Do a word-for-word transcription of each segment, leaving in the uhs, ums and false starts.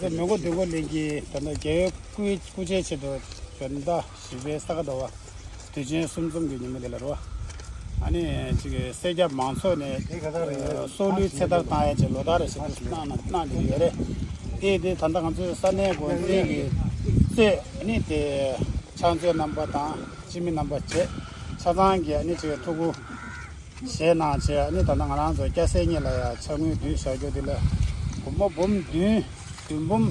མི་མགོ་བདུན་མགོ་གླིང་གི་ད་ལྟ་རྒྱལ་བའི་སྐུའི་སྐུ་ཕྱྭའི་ཆེད་དུ་བོད་ཟླ་བཞི་པའི་ས་ག་ཟླ་བ་དུས་ཆེན་གསུམ་འཛོམས་ཀྱི་ཉིན་མོ་འདི་ལ་རོ། ཨ་ནི་ཅིག་གི་སེར་སྐྱ་མང་ཚོགས་ནས་སྲོག་བླུའི་ཚེ་ཐར་བཏང་ཡས་ཀྱི་ལོ་ལྟར་རེ་ཞིག་གནང་ན་གནང་བསྡད་ཡོད་རེད། དེ་དེ་ད་ལྟ་ང་ཚོའི་ས་གནས་འགོ་འཛིན་གྱི་གཙོས་ཨ་ནི་དེ་ཕྱག་མཛོད་རྣམ་པ་དང་སྤྱི་མི་རྣམ་པ་བཅས་ཆ་ཚང་གིས་ཨ་ནི་ཅིག་ཐུགས་ཁུར་བཞེས་གནང་བྱས། ཨ་ནི་ད་ལྟ་ང་རང་ཚོ་སྐྱ་སེར་གཉིས་ལ་ཡང་ཕྱག་དངུལ་བསྡུས་བཞག་རྒྱུ་དེ་ལ་སྒོར་མོ་འབུམ་བདུན། བདུན་འབུམ་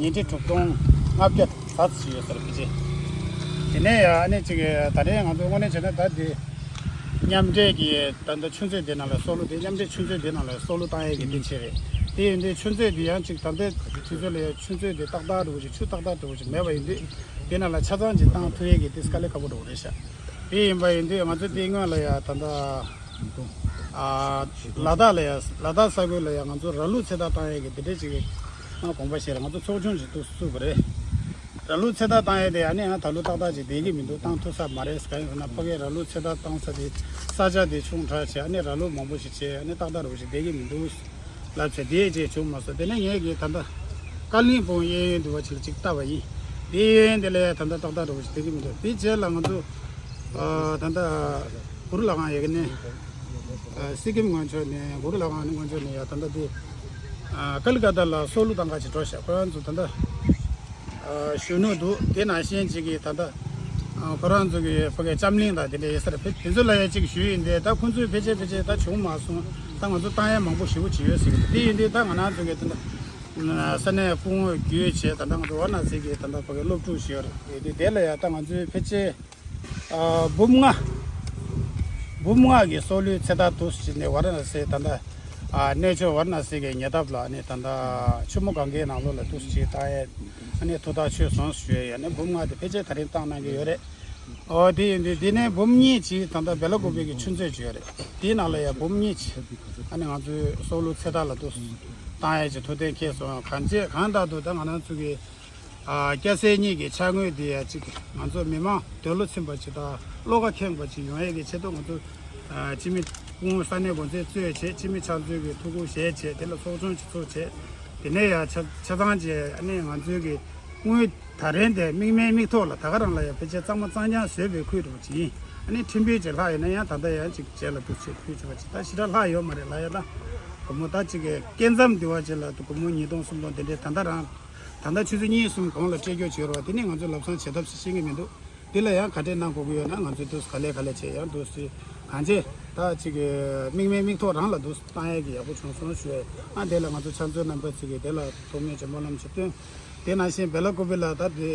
ཉིས་ཁྲི་དྲུག་སྟོང་ལྔ་བརྒྱ་ཙམ་ཞིག་ཡོད་ས་རེད་ཕལ་ཆེར། དེ་ནས་ཡང་ཨ་ནི་ཅིག་ད་རེས་ང་ཚོ་དངོས་གནས་བྱས་ན་ད་འདི་མཉམ་འབྲེལ་གྱི་ད་ལྟ་ཆུ་མཛོད་འདི་ནང་ལ་སྲོག་བླུ་དེ་མཉམ་འབྲེལ་ཆུ་མཛོད་འདི་ནང་ལ་སྲོག་བླུ་བཏང་ཡས་ཀྱི་དེ་བྱས་རེད། དེ་ཡིན་དུས་ཆུ་མཛོད་འདི་ཡང་ཅིག་ད་ལྟའི་དུས་ཚོད་ལ་ཡང་ཆུ་མཛོད་འདི་ཏག་ཏག་འདྲ་བོ་ཞིག་ཆུ་ཏག་ཏག་འདྲ་བོ་ཞིག་མེད་པ་ཡིན་དུས་འདི་ནང་ལ་ཆ་ཚང་ཅིག་བཏང་ཐུབ་ཡས་ཀྱི་དེ་དཀའ་ལས་ཁག་པོ་འདྲ་བོ་རེད་ཤག་དེ་ཡིན་པ་ཡིན་དུས་ང་ཚོ་དེ་སྔོན་ལ་ཡང་ད་ལྟ། ཨ། ལ་དྭགས་ལ་ཡང་ལ་དྭགས་ས་ཁུལ་ལ་ཡང་ང་ཚོ་ར་ལུག་ཚེ་ཐར་བཏང་ཡས་ཀྱི་དེ་འདྲས་ཅིག་ང་དགོངས་པ་བཞེས་ར་ང་ཚོ་ཚོགས་ཆུང་ཅིག་ཏུ་བཙུགས་པ་རེད། ར་ལུག་ཚེ་ཐར་བཏང་ཡས་དེ་ཨ་ནི་ང་ད་ལོ་ཏག་ཏག་ཅིག་བསྡད་ཀྱི་མི་འདུག་བཏང་ཐུབ་ས་མ་རེད། གང་ཡིན་ཟེར་ན་ཕ་གིའི་ར་ལུག་ཚེ་ཐར་བཏང་ས་དེ་ས་ཆ་དེ་ཆུང་དྲགས་བྱས་ཨ་ནི་ར་ལུག་མང་པོ་ཞིག་བྱས་ཨ་ནི་ཏག་ཏག་ར་བོ་ཞིག་བསྡད་ཀྱི་མི་འདུག་ལབ་བྱས་དེ་རྗེས་བྱུང་མ་སོང་། དེ་ནས་ངས་ཀྱིས་ད་ལྟ་ཀ་ལིང་སྤུངས་གཡས་གཡོན་འདི་བ་ཅིག་ལ་ཅིག་བལྟ་བ་ཡིན། དེ་གཡས་གཡོན་དེ་ལ་ཡང་ད་ལྟ་ཏག་ཏག་ར་བོ་ཞིག་བསྡད་ཀྱི་མི་འདུག་དེ་རྗེས་ལ་ང་ཚོ་ཨ་ད་ལྟ་གུ་རུ་ལྷ་ཁང་ཡ་གི་ནས་ཨ་སི་ཀིམ་ངོས་ཕྱོགས་ནས་གུ་རུ་ལྷ་ཁང་ངོས་ཕྱོགས་ནས་ཡ་ད་ལྟ་དེ་ཨ་ཀ་ལི་ཀ་ཏ་ལ་སྲོག་བླུ་བཏང་ག་ཅིག་འགྲོ་ཤག་ཁོ་རང་ཚོ་ད་ལྟ་ཨ་གཞོན་ནུ་འདུག་དེ་ནང་བཞིན་ཅིག་གིས་ད་ལྟ་ཨ་ཁོ་རང་ཚོ་གི་ཕ་གི་ལྕམ་གླིང་དང་དེ་འདྲ་ཡོད་ས་རེད། དེ་ཚོ་ལ་ཡ་ཅིག་ཞུས་ཡིན་ཏེ་ད་ཁོ་ཚོས་ཕལ་ཆེར་ཕལ་ཆེར་ད་བྱུང་མ་སོང་། ད་ང་ཚོ་བཏང་ཡ་མང་པོ་ཞེ་པོ་ཅིག་ཡོད་ཟེར་གི་འདུག་དེ་ཡིན་དུས་ད་ང་རང་ཚོ་གི་ད་ལྟ་ས་གནས་སྐུ་ངོ་བརྒྱུད་བྱས་ད་ལྟ་ང་ཚོ་ཝ་ར་ཎ་སི་གི་ད་ལྟ་ཕ་གི་སློབ་ཕྲུག་ཞིག་ཡོད་རེད། དེ་དེ་ལ་ཡ་ད་ང་ཚོའི་ཕལ་ཆེར་ཨ་འབུམ་ལྔ། འབུམ་ལྔ་གི་སྲོག་བླུའི་ཚེ་ཐར་དུ་ཕྱིན་ནས་ཝ་ར་ཎ་སི་ད་ལྟ་ཨ་གནས་མཆོག་ཝ་ར་ཎ་སི་གི་ཉེ་འདབས་ལ་ནི་ད་ལྟ་ཆུ་མོ་གངྒཱའི་ནང་ལོགས་ལ་དུ་ཞིག་བཏང་ཡས་ཨ་ནི་ཐུགས་ཐག་ཆོད་སོང་ཞུ་ཡས་ཡ་ནི་འབུམ་ལྔ་དེ་ཕལ་ཆེར་ད་རིང་བཏང་གནང་གི་ཡོད་རེད། ཨོ་དེ་ཡིན་དུས་དེ་ནས་འབུམ་གཉིས་ཅིག་ད་ལྟ་བེ་ལ་ཀུ་པེ་གི་ཆུ་མཛོད་ཅིག་ཡོད་རེད། དེའི་ནང་ལ་ཡ་འབུམ་གཉིས་ཅིག་ཨ་ནི་ང་ཚོའི་སྲོག་བླུ་ཚེ་ཐར་ལ་དུ་བཏང་ཡས་ཀྱི་ཐུགས་གཏན་འཁེལ་སོང་། གང་ཅི་གང་ལྟར་དུ་ད་ང་རང་ཚོ་གི་ཨ་སྐྱ་སེར་གཉིས་ཀྱི་ཕྱག་དངུལ་དེ་ཡ་གཅིག་ང་ཚོ་མི་མང་འདོད་བློ་ཚིམ་པ་ཅིག་དང་བློ་ཁ་ཁེངས་པ་ཅིག་ཡོང་ཡས་ཀྱི་ཆེད་དུ་ང་ཚོ་ཨ་སྤྱི་མི་སྐུ་ངོ་ས་གནས་འགོ་འཛིན་གཙོས་བྱས་སྤྱི་མི་ཕྱག་མཛོད་ཀྱི་ཐུགས་ཁུར་བཞེས་བྱས་དེ་ལ་ཚོགས་ཆུང་ཅིག་ཚུགས་བྱས། དེ་ནས་ཡ་ཆ་ཆ་ཚང་བྱས་ཨ་ནི་ང་ཚོའི་གི་དངུལ་ད་རེས་འདི་མིག་སྨན་མིག་ཐོག་ལ་ད་ག་རང་ལ་ཡ་ཕལ་ཆེར་གཙང་མ་གཙང་རྐྱང་བཟོས་པའི་ཁུལ་འདྲ་བོ་ཅིག་ཡིན། ཨ་ནི་ཁྲིམས་དཔོན་ཅིག་ལྷག་ཡོད་ན་ཡང་ད་ལྟ་ཡང་ཅིག་རྗེས་ལ་འདུག་ཅེས་ཁུལ་བྱས་པ་ཅིག་ད་ཞེ་དྲག་ལྷག་ཡོད་མ་རེད་ལ་ཡ། ད་སྒོར་མོ་ད་ཅིག་གི་སྐྱེ་མཚམས་འདི་བ་ཅིག་ལ་སྒོར་མོ་ཉིས་སྟོང་སུམ་སྟོང་དེ་འདྲའི་ད་ལྟ་རང་ད་ལྟ་ཆུ་ཚོད་གཉིས་གསུམ་གོང་ལ་སྤྲད་རྒྱུ་བྱས་རོགས། དེ་ནས་ང་ཚོས་ལམ་སང་བྱེད་ཐབས་ཤིག་ཤེས་ཀྱི་མི་འདུག་དེ་ལ་ཡང་ག་འདྲས་གནང་དགོས་ཀྱི་ཡོད་ན་ང་ཚོས་འདུག་ག་ལེ་ག་ལེ་བྱས་ཡང་འདུག་སེ་གང་བྱས་ད་ཅིག་གི་མིག་སྨན་མིག་ཐོག་རང་ལ་འདུག་བཏང་ཡས་ཀྱི་ཡག་པོ་བྱུང་སོང་ཞུ་ཡས། ཨ་དེ་ལ་ང་ཚོ་ཕྱག་མཛོད་རྣམ་པ་ཚོ་གིས་དེ་ལ་ཐུགས་སྨོན་གྱི་སྨོན་ལམ་ཞིག་བཏོན། དེ་ནང་བཞིན་བེ་ལ་ཀུ་པེ་ལ་ད་དེ་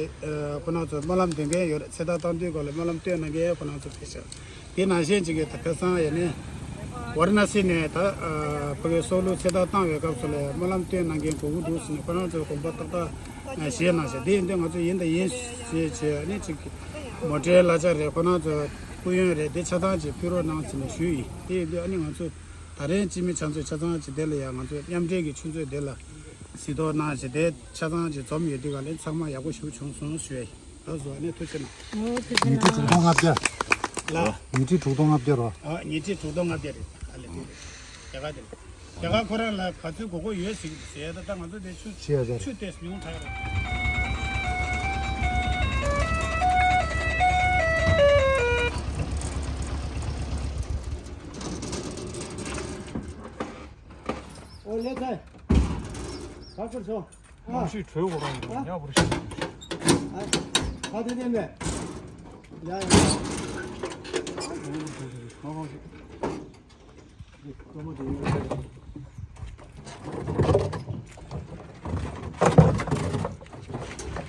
ཁོ་རང་ཚོ་སྨོན་ལམ་འདོན་མཁན་ཡོད་རེད། ཚེ་ཐར་བཏང་དུས་སྐོར་ལ་སྨོན་ལམ་བཏོན་གནང་མཁན་ཁོ་རང་ཚོ་ཕེབས་ཤག་དེ་ནང་བཞིན་ཅིག་གི་ད་ཁ་སང་ཡ་ནས་ཝ་ར་ཎ་སི་ནས་ད་ཕ་གི་སྲོག་བླུ་ཚེ་ཐར་བཏང་བའི་སྐབས་སུ་ལ་སྨོན་ལམ་བཏོན་གནང་མཁན་དགོས་ཀྱི་འདུག་ཟེར་ནས་ཁོ་རང་ཚོས་དགོངས་པ་ཏག་ཏག་བཞེས་གནང་ཤག་དེ་ཡིན་དུས་ང་ཚོ་ཡིན་དང་ཡིན་ཞེས་བྱས་ནས་ཅིག་མོ་ཊའི་གླ་ཆ་རེད། ཁོ་རང་ཚོ་སྐུ་ཡོན་རེད། དེ་ཆ་ཚང་ཅིག་ཕུལ་རོགས་གནང་ཟེར་ནས་ཞུས་ཡིན། དེ་ཡིན་དུས་ཨ་ནི་ང་ཚོ་ད་རེས་སྤྱི་མི་ཆ་ཚང་ཆ་ཚང་ཅིག་དེ་ལ་ཡང་ང་ཚོ་མཉམ་འབྲེལ་གྱི་ཆུ་མཛོད་དེ་ལ་གཟིགས་རྟོག་གནང་ཞིག་དེ་ཆ་ཚང་ཅིག་འཛོམས་ཡོད་དུས་ག་ལས་ཚང་མ་ཡག་པོ་ཞིག་བྱུང་སོང་ཞུ་ཡ་ཡིན། ལགས་སོ། ཨ་ནི་ཐུགས་རྗེ་གནང་། ཨོ་ཐུགས་རྗེ་གནང་། ཉིས་ཁྲི་དྲུག་སྟོང་ལྔ་བརྒྱ། ལ། ཉིས་ཁྲི་དྲུག་སྟོང་ལྔ་བརྒྱ་རེད། ཨ་ཉིས་ཁྲི་དྲུག་སྟོང་ལྔ་བརྒྱ་རེད། ཨ་ལས་དེ་རེད། རྒྱ་གར་དེ་རེད། རྒྱ་གར་ཁོ་རང་ལ་ག་ཚོད་དགོས་མཁོ་ཡོད་ཟེར་གི་འདུག་ཟེར་ཡ། ད་ལྟ་ང་ཚོ་དེ་ཆུ་ཆུ་ཡ་ཆ་ཆུ་ཏོག་ཙམ་ཉུང་དྲགས་ཡོད་རེད། ཨོ་ལེ་ཚེ། ཁ་ཁུར་ཚོ། ནམ་ཞིག་གྲོས་འགོ་རང་ཡོད་ཉག་པར་ཤི། ཨ་ད་དེ་ནས་མེད། ཡ་ཡ།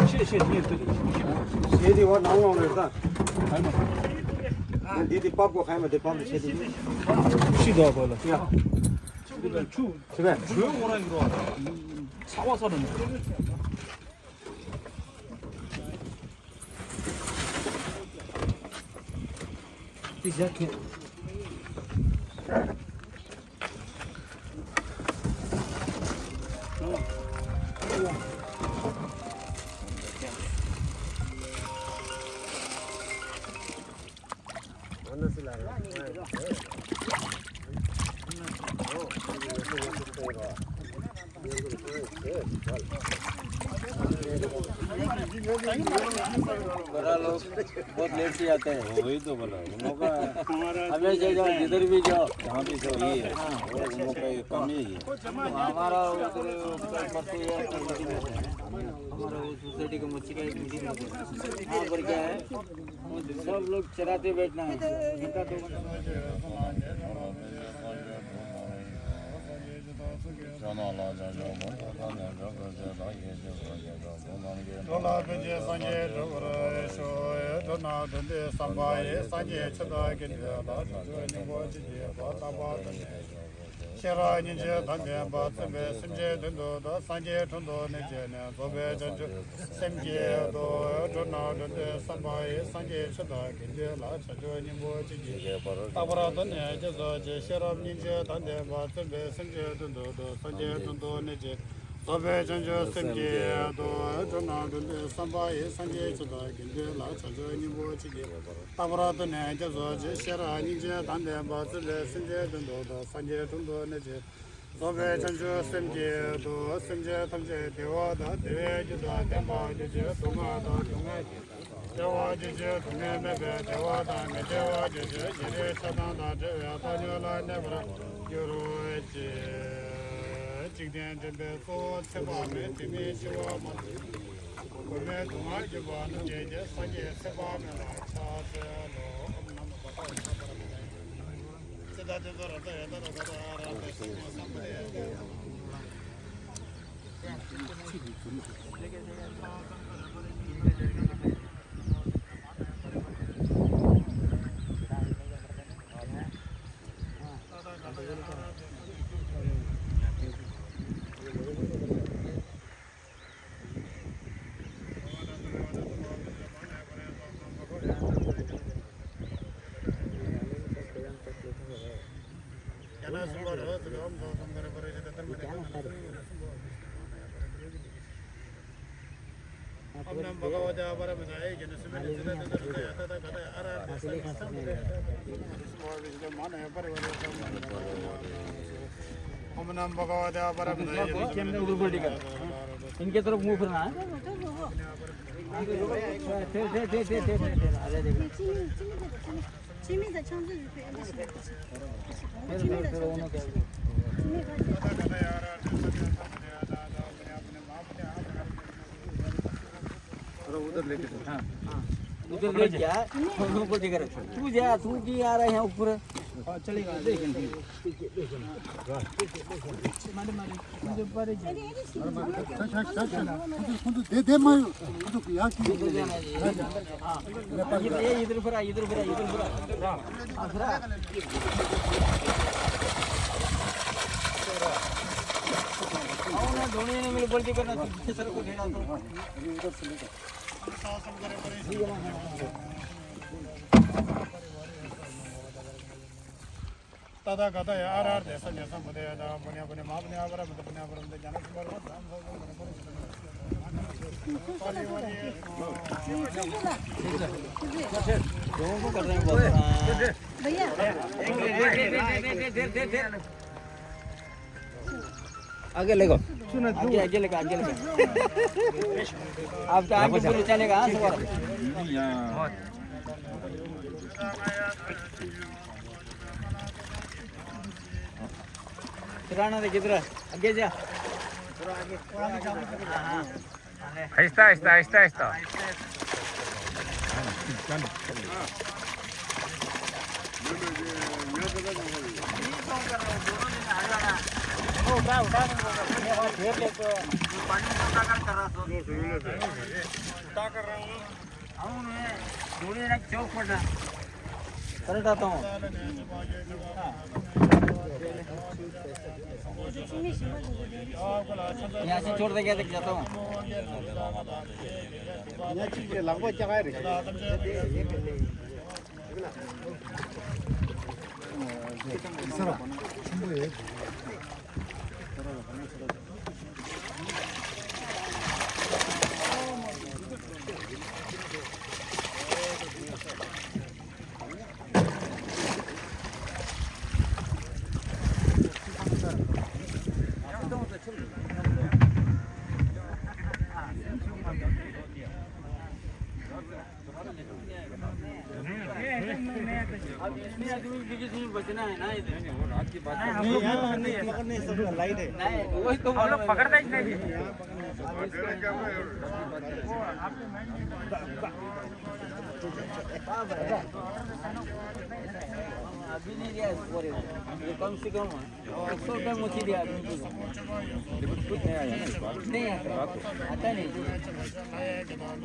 ཤེས་ཤེས་ངས་ལྟོས་དང་། ཞེས་དེ་བ་ནང་ལོག་རེད་ད། འདི་དེ་པབ་གོ་ཁ་ཡ་མ་དེ་པབ་ལ་ཤེས་དེ། ཤི་དོ་གོ་ལ། ཡ། ཆུ་དེ་ཆུ། ཆུ་བས། གྲོས་འགོ་རང་ཡོད་རོགས། ཚ་བ་ས་ལ་མི། बड़ा लोग बहुत लेट से आते हैं। वही तो बोला, उन लोगों का हमेशा जाओ, जिधर भी जाओ, जहाँ भी जाओ, ये है। वो उन लोग का ये कमी ही है। हमारा उधर ऊपर से ये हमारा वो सोसाइटी का मच्छी का एक मीटिंग होता है। वहाँ पर क्या है, सब लोग चराते बैठना है, घंटा दो घंटा। འགྲོ་ལ་ཕན་ཕྱིར་སངས་རྒྱས་འགྲུབ་པར་ཤོག་འགྲོ་ན་དོན་དུ་བསམ་པ་ཡིས། སངས་རྒྱས་ཆོས་བདག་གིས་འདི་ལ་ཕྱག་མཆོད་སྙིང་པོ་ཅན་གྱི་བར་རྟག་པར་བསྟོད་ནས། ཤེས་རབ་སྙིང་རྗེ་དང་ལྡན་པ་བརྩོན་པས་སེམས་ཅན་དོན་དུ་བདག་སངས་རྒྱས་དྲུང་དུ་གནས་བྱས་ནས་རྫོགས་པའི་བྱང་ཆུབ་སེམས་ཀྱི་རྟོགས་འགྲོ་ན་དོན་དུ་བསམ་པ་ཡིས། སངས་རྒྱས་ཆོས་བདག་གིས་འདི་ལ་ཕྱག་མཆོད་སྙིང་པོ་ཅན་གྱི་རྟག་པར་བསྟོད་ནས་ཀྱང་གསོལ་ཅིག་ཤེས་རབ་སྙིང་རྗེ་དང་ལྡན་པ་བརྩོན་པས་སེམས་ཅན་དོན་དུ་བདག་སངས་རྒྱས་དྲུང་དུ་གནས་བྱས་རྫོགས་པའི་བྱང་ཆུབ་སེམས་ཀྱི་རྟོགས་འགྲོ་ན་དོན་དུ་བསམ་པ་ཡིས། སངས་རྒྱས་ཆོས་བདག་གིས་འདི་ལ་ཕྱག་མཆོད་སྙིང་པོ་ཅན་གྱི་རྟག་པར་བསྟོད་ནས་ཀྱང་གསོལ་ཅིག་ཤེས་རབ་སྙིང་རྗེ་དང་ལྡན་པ་བརྩོན་པས་སེམས་ཅན་དོན་དུ་བདག་སངས་རྒྱས་དྲུང་དུ་གནས་བྱས། རྫོགས་པའི་བྱང་ཆུབ་སེམས་ཀྱི་རྟོགས། སེམས་ཅན་ཐམས་ཅད་བདེ་བ་དང་བདེ་བའི་རྒྱུ་དང་ལྡན་པར་གྱུར་ཅིག་སྡུག་བསྔལ་དང་སྡུག་བསྔལ་བྲལ་བར་གྱུར་ཅིག་སྡུག་བསྔལ་མེད་པའི་བདེ་བ་དང་མི་འབྲལ་བར་གྱུར་ཅིག་རྒྱལ་བའི་ཆགས་སྡང་དང་བྲལ་བའི་བཏང་སྙོམས་ལ་གནས་པར་གྱུར་ཅིག་འཇིག་རྟེན་འདྲེན་པའི་གཙོ་བོ་ཚེ་དཔག་མེད། དེ་མིན་འཆི་བ་མ་ཐོབ་ཀྱི་མགོན་མེད་སྡུག་བསྔལ་གྱི་བར་དུ་སྐྱེ་མཆེད་སངས་རྒྱས་ཚེ་དཔག་མེད་ལ་ཕྱག་འཚལ་ལོ། ཨོཾ་ན་མོ་བྷ་ག་ཝ་ཏ་པ་ར་མི་ཏ་ཡེ། इनके तरफ मुंह फिरना है। ठेर, ठेर, ठेर, ठेर, ठेर, ठेर, अरे देखो। फिर, फिर, फिर उन्होंने क्या बोला? अरे उधर लेके चल। हाँ, हाँ। उधर ले जा। ऊपर लेकर रख। तू जा, तू क्यों आ रहा है यहाँ ऊपर? हाँ, चलेगा। देख, देख। ये, ये इधर, इधर फिरा, इधर फिरा, इधर फिरा। हाँ, फिरा। आओ ना, दोनों ने मिल गलती करना, सर को घेरा तो। तथागताय आराध्य सन्यासं बुद्धे दा पुण्य पुण्य महापुण्य अपरम पुण्य अपरम ज्ञान संपन्न। भैया। आगे लेगो। आगे, आगे लेगो, आगे लेगो। आपका आगे पूरे चलेगा, हाँ, सवाल। किराना दे किधर? आगे जा। थोड़ा आगे, थोड़ा आगे जाओ। हाँ, हाँ। आहिस्ता, आहिस्ता, आहिस्ता, आहिस्ता। उठा, उठा नहीं होगा। ये बात घेर ले तो। उठा कर रहा हूँ। करेक्ट आता हूँ। यहाँ से छोड़ देंगे, देख जाता हूँ। यहाँ चीज़ लगभग क्या है रे? अब इसमें अभी भी किसी में बचना है ना इधर। नहीं, यहाँ नहीं, पकड़ने से लाइट है। नहीं, वही तो हम लोग पकड़ना ही नहीं। अभी नहीं लिया इसको, ये कम से कम है। एक सौ रुपया मुझे दिया अभी। कुछ नहीं आया ना इस बार? नहीं आता। आता नहीं।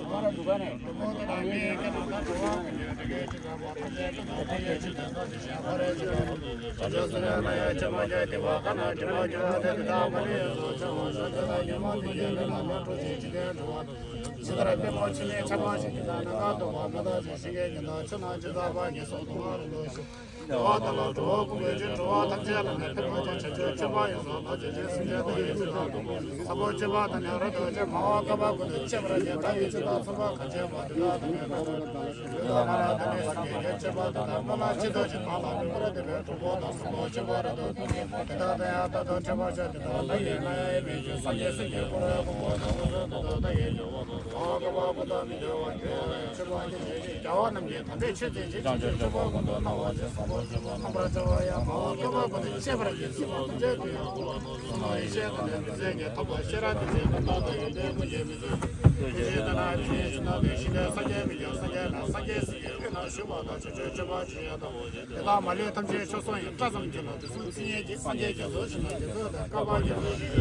हमारा दुकान है। དེ་དག་མ་ལུས་ཐམས་ཅད་མཆོག་གསུམ་ཡིན། སྐྲ་ཙམ་གྱི་ལོ་དེ་གསུམ་ཚིག་ཡན་གྱི་སངས་རྒྱས་རྒྱ་མཚོ་ཞིག་ན་རྒྱ་མཚོ་དང་བསྐལ་པ་རྒྱ་མཚོ་ཞིག་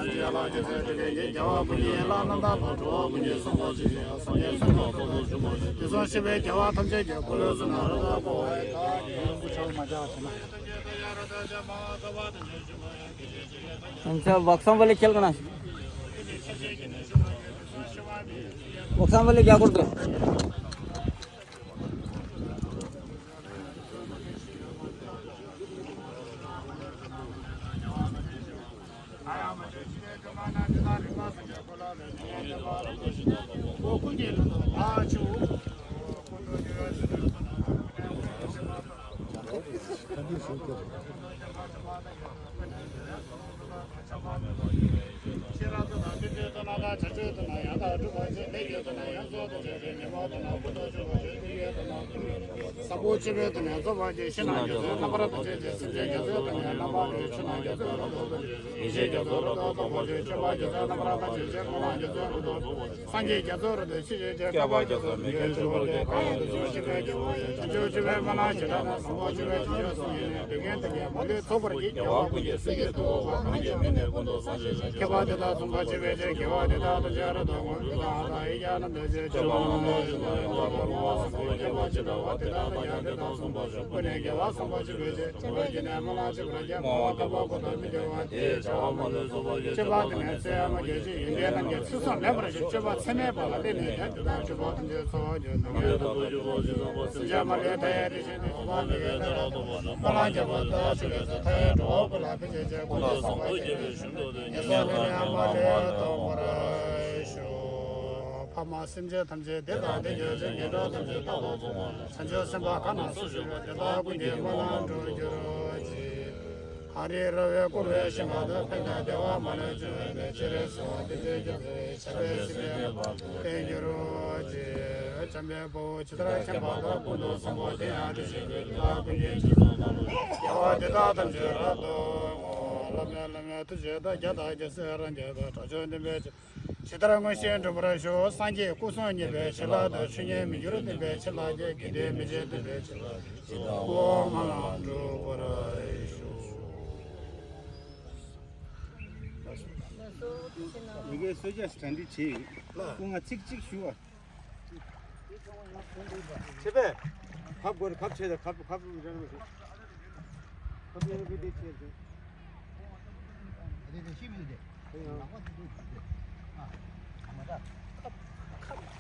ཡོད། ཐམས་ཅད་ལ་རྒྱ་མཚོའི་དེ་ལས་ཀྱི་རྒྱལ་བ་ཀུན་གྱི་བླ་ན་མེད་པ་འགྲོ་བ་ཀུན་གྱི་བསམ་པ་ཇི་བཞིན་སངས་རྒྱས་སེམས་དཔའ་ཐོབ་ཏུ་འཇུག་པ་ཞིག་དེ་གསུམ་ཤེས་པའི་རྒྱལ་བ་ཐམས་ཅད་ཀྱི་སྐུ་ལུས་སུ་ན་ར་ད་གོ་བ་ཡི་དག་ཡིན། སྐུ་ཆོག་མ་བྱ་བ་བྱེད་ན། अच्छा, बक्सों वाले खेल करना। बक्सों वाले क्या करते हो? སངས་རྒྱས་རྒྱ་མཚོ་རིན་པོ་ཆེ། བསྐལ་པ་རྒྱ་མཚོ་མི་བསྐལ་ཆུ་བར་གྱི་གང་ཡང་དུ་ཞིག་གི་བརྒྱུད་པའི་རྒྱལ་བ་ཡི་བྱང་ཆུབ་ཆེན་པོའི་སྨོན་ལམ་ཇི་ལྟར་ན་བཟང་པོ་ཆེ་བའི་བྱང་ཆུབ་སེམས་ཡིན་ནས། དེ་ངན་དེ་ངན་མ་ལུས་ཚོགས་པར་བགྱི། རྒྱལ་བ་ཀུན་གྱི་སྲས་ཀྱི་ཐུ་བོ་གང་གི་མིང་ནི་ཀུན་ཏུ་བཟང་ཞིང་གཤེགས། ཁྱད་པར་དེ་དག་མཚུངས་པ་ཆེ་བའི་ཕྱིར། དགེ་བ་འདི་དག་ཐམས་ཅད་རབ་ཏུ་བསྔོ། ཏདྱ་ཐཱ། ཡིག་བརྒྱ་རྣམས་འདོན་ཅིང་། སྤྱོད་པ་ལམ་དུ་བཞིན་དུ་ཡང་དག་པར་བསྔོ་བ་བཟང་པོའི་ཁྱད་པར་ཇི་ལྟ་བ་དེ་དག་ཀྱང་འདི་དང་མཚུངས་པར་སྤྱོད། ཀུན་ནས་དགེ་བ་བཟང་པོ་ཆེ་བའི་ཕྱིར། བྱམས་པའི་སྤྱན་ནི་སྨོན་ལམ་ཆེ་བར་བགྱི། བསྔོ་བ་བསྐལ་པ་འཁོར་དུ་མི་འགྱུར་བ། དེའི་བྱ་བ་མ་ལུས་རྫོགས་པར་བགྱི། སྤྱོད་པ་དེ་ནི་ཚེ་ཡང་མ་སྐྱེལ་ཅིང་། ཡོན་ཏན་རྣམས་ཀྱི་ཚིག་གསུམ་ལེགས་པར་ཤེས། སྤྱོད་པ་ཚད་མེད་པ་ལ་བརྟེན་ནས་ཀྱང་དེ་དག་སྤྱོད་པ་ཐམས་ཅད་ཚོགས་ཀྱི་སྣང་བས་དང་པོ་སྤྱོད་པ་ཇི་ཙམ་པ། སེམས་ཅན་མ་ལུས་མཐའ་ཡས་དེ་བཞིན་དུ། ཐོབ་པ་མི་དགེ་བདེ་ལ་ཐོབ་པ་རྣམས། སྨོན་ལམ་རྒྱས་པ་འདི་དག་ཆོས་སྐད་དུ། མཐའ་ཡས་འགྲོ་བ་ཀུན་ལ་ཕན་བྱེད་ཅིང་། ཀུན་ཏུ་བཟང་པོ་སྤྱོད་པའི་ཞིང་དུ་སྡོད། ངན་སོང་ལས་ལེན་པ་ལས་ཐར་བར་ཤོག་ཕ་མ་སེམས་ཅན་ཐམས་ཅད་བདེ་དང་ལྡན་གྱུར་ཅིག་ངན་འགྲོ་ཐམས་ཅད་རྟག་ཏུ་སྲུང་བ། བྱང་ཆུབ་སེམས་དཔའ་གང་ན་སུ་བཞུགས་པ། དེ་དག་ཀུན་གྱི་སྨོན་ལམ་འགྲུབ་གྱུར་ཅིག་གངས་རིའི་ར་བས་བསྐོར་བའི་ཤིང་ཁ་དུ། ཕན་དང་བདེ་བ་མ་ལུས་འབྱུང་བའི་གནས། སྤྱན་རས་གཟིགས་དབང་ལྡན་འདས་རྒྱ་མཚོ་ཡི། བྱམས་པའི་སྲིད་པའི་དཔལ་དུ་བརྟན་གྱུར་ཅིག་བྱམས་པའི་དཔའ་བོས་ཇི་ལྟར་མཁྱེན་པ་དང་། ཀུན་ཏུ་བཟང་པོ་དེ་ཡང་དེ་བཞིན་ཏེ། དེ་དག་ཀུན་གྱི་རྗེས་སུ་བདག་སློབ་ཅིང་། དགེ་བ་འདི་དག་ཐམས་ཅད་རབ་ཏུ་བསྔོ། བླ་མེད་བླ་མེད་ཐུགས་རྗེ་དང་། རྒྱལ་དང་རྒྱལ་སྲས་རང་རྒྱལ་དང་། དྲག་ཤུལ་བདེན་པའི་ཕྱིར། ཇི་ལྟར་མངོན་ཤེས་འགྲུབ་པར་ཤོག་སངས་རྒྱས་སྐུ་གསུམ་མཉེས་པའི་བྱིན་རླབས་དང་། ཆོས་ཉིད་མི་འགྱུར་བདེན་པའི་བྱིན་རླབས་ཀྱིས། དགེ་ལྡན་མི་ཕྱེད་བདེན་པའི་བྱིན་རླབས་ཀྱིས། སྐུ་གསུམ་སྨོན་ལམ་འགྲུབ་པར་ཤོག་ཡི་གེ་གསོལ་ཇ་གྲ་སྒྲིག་བྱས་ཡོད། སྐུ་ང་ཚིག་གཅིག་ཞུ་བ། ཆེ་བས། ཁབ་སྒོར་ཁབ་ཆེ་དང་ཁབ་ཁབ་རང་རེད། ཁབ་ཡང་བི་དེ་ཆེ་དེ། རེད་རེད་ཤི་མི་དེ། ཁབ་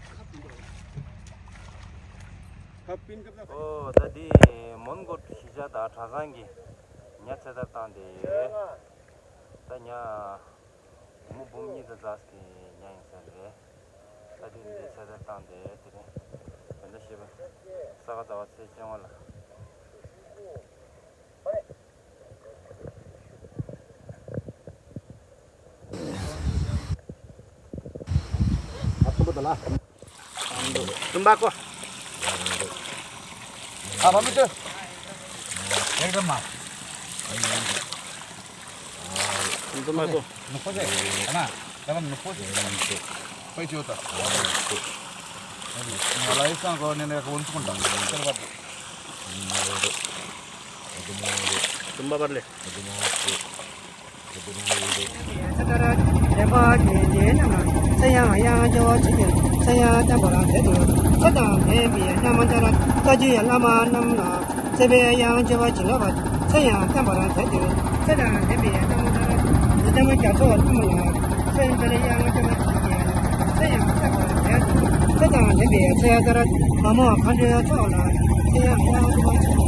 ཁབ་ཁབ་ཁབ་པིན་ཁབ་ད། ཨོ་ད་དེ་མོན་གྷོ་གཞིས་ཆགས་དང་གྲྭ་ཚང་གི་ཉ་ཚེ་ཐར་བཏང་དེ་ཡོད། ད་ཉ། བུ་མོ་འབུམ་གཉིས་དང་རྫ་སི་ཉ་ཡིན་ས་རེད། ད་དེ་འདི་ཚེ་ཐར་བཏང་དེ་དེ་རིང་བོད་ཟླ་བཞི་པ་ས་ག་ཟླ་བ་ཚེས་བཅོ་ལྔ་ལ། ཨ་ཐུམ་པ་ད་ལ། ཐུམ་པ་ཀོ། ཨ་མ་མི་ཅོ། ཡག་འདྲ་མ། འདི་མ་གོ། ནུ་ཁོ་ཟེ། ཨ་མ། ད་བ་ནུ་ཁོ་ཟེ། ཕའི་ཅོ་ད། ང་ལ་ཡི་སང་གོ་ནེ་ནེ་ཁོ་འདུག་འདུག་ཟེར་བ་འདུག་ཏུམ་པ་པར་ལེ། ཚེ་ཡང་ཡང་བྱ་བ་བྱེད་ཅིང་ཚེ་ཡང་བརྟན་པར་མཛད་དུ། ཚེ་དང་ལྡན་པའི་བླ་མ་ལྟར་ས་བཅུའི་བླ་མ་རྣམས་ལ་བརྩེ་བས་ཡང་བྱ་བ་བྱིན་རླབས་པ། ཚེ་ཡང་བརྟན་པར་མཛད་དུ། ཚེ་དང་ལྡན་པའི་བླ་མ་ལྟར་ཡི་དམ་རྒྱ་མཚོ་རྣམས་ལ་བརྩེ་བས་ཡང་བྱ་བ་བྱིན་ཅིང་ཚེ་ཡང་བརྟན་པར་མཛད་དུ། ཚེ་དང་ལྡན་པའི་ཚེ་ཡང་ལྟར་མ་མོ་མཁའ་འགྲོའི་ཚོགས་ལ་ཚེ་ཡང་ཡང་བྱ་བ་བྱིན།